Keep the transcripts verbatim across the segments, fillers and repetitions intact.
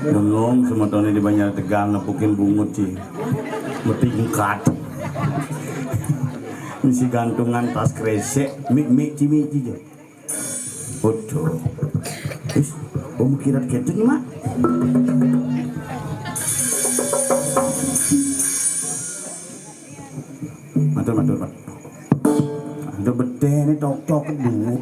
Bengong semetoné di Banjar Tegal nepukin bungut, ci. Mati engkat. Misi gantungan tas kresek, mik-mik, ci, mik, ci, ci. Waduh. Is, om kirat gitu nih, Mak. Matur, matur, Pak. Aduh, bedene tok-tok dulu.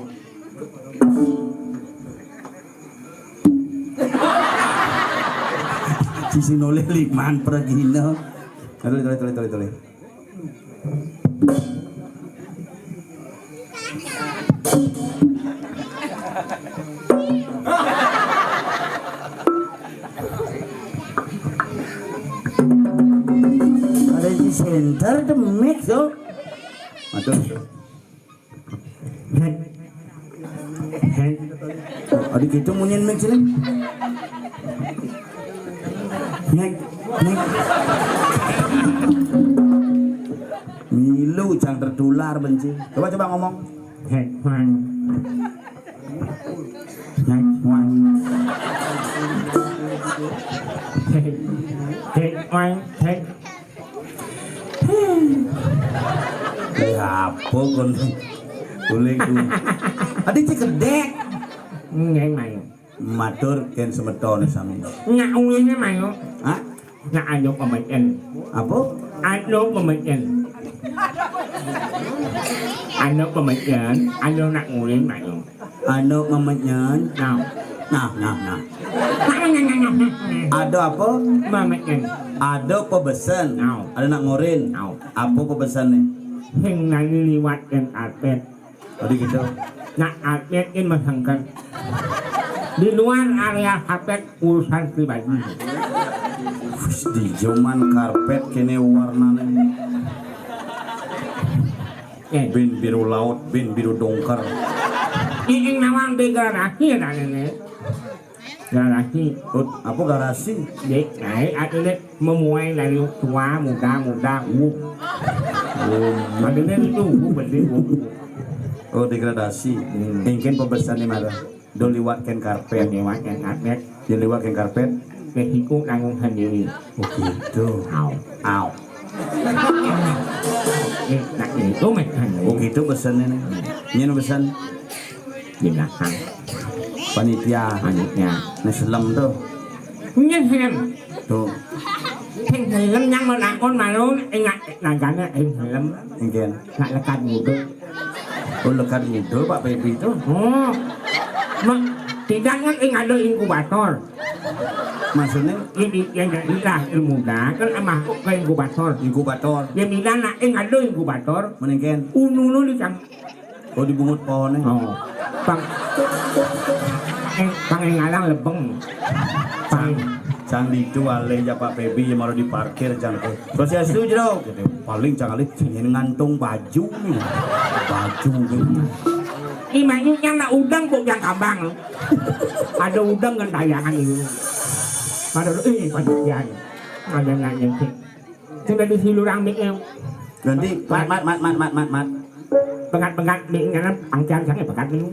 Sisi nolih liman pragina. Toleh, toleh, toleh, toleh, toleh. Ada di center the mix, yo. Aduh. Hek. Hek. Adik itu munyin mik sini. Hek. Hek. Milu cang tertular benci. Coba, coba ngomong. Hek, hek. Hek, hek. Hek. Hek, hek. Hek. Ya apa kon? Boleh ku. Adi cek gedek. Nggih, mayu. Matur ken semeton sami. Nyak uwine mayu. Hah? Nyak anu pemecen. Apa? Anu pemecen. Anu pemecen, anu nak nguling mayu. Anu memenyen. Nah. Nah, nah, nah. Ada apa? Memenyen. Ada pebesen. Nah. Ada nak ngorin. Nah. Apa pebesen nih? Sing nani liwat ken karpet. Tadi gitu. Nak karpet ken mesengken. Di luar area karpet urusan pribadi. Wis, di zaman karpet kene warnane. Eh. Bin biru laut, bin biru dongker. Iing nawang degradasi ya tadi nih. Garasi. Oh, apa garasi? Dek, naik artinya memuai dari tua, muda, muda, uh. Oh. Artinya itu, uh, berarti, uh. Oh, degradasi. Hmm. Mungkin pembesannya marah. Do liwat ken karpet. Liwat ken karpet. Dia liwat ken karpet. Resiko tanggung sendiri. Oh, gitu. Au. Au. Eh, nak itu, Mas. Oh, gitu pesannya nih. Ini pesan. Di belakang. Panitia. Panitia. Nah, selem tuh. Ini selem. Tuh. Sing selem yang mau lakon malu ingat nagane sing selem. Mungkin. Nak lekat muda. Oh, lekat muda, Pak Pepi itu. Oh. Ma-, tidak kan ing ada inkubator. Maksudnya? Ini yang tidak ilmu dah, kan masuk ke inkubator. Inkubator. Dia bilang nak ing ada inkubator. Mendingkan. Unu lu di cang-, oh, di bungut pohonnya. Oh. Pang, eh, pang ing alang lebeng. Pang. Cang ditu alih ya Pak Pepi ya malah diparkir cang. Terus ya setuju dong. Gitu. Paling cang alih ingin ngantung baju nih. Baju gitu. Ini maksudnya nak udang kok yang kambang. Ada udang kan tayangan ini. Pada eh panitia. Ada nak nyentik. Sudah di silurang miknya. Nanti mat mat mat mat mat mat mat. Pengat-pengat miknya kan pangkian sange pekat minum.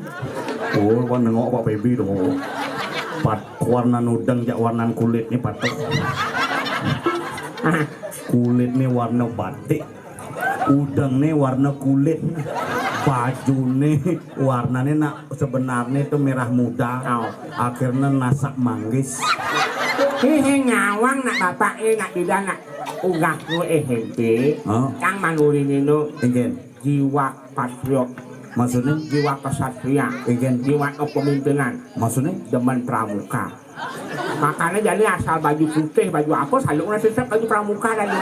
Oh, kau nengok Pak Pebi dong. Pat warna nudeng jak warna kulit nih patok. Ah, kulit nih warna batik. Udeng nih warna kulit. Baju nih warnanya nak sebenarnya itu merah muda. Oh. Akhirnya nasak manggis. Hehe, ngawang nak bapak ini nak tidak nak ugah nu S M P. Oh. Kang manuri nino. Engken. Jiwa patriot. Maksudnya? Jiwa kesatria. Engken. Jiwa kepemimpinan. Maksudnya? Demen pramuka. Makanya jadi asal baju putih, baju apa, selalu kena tetap baju pramuka tadi.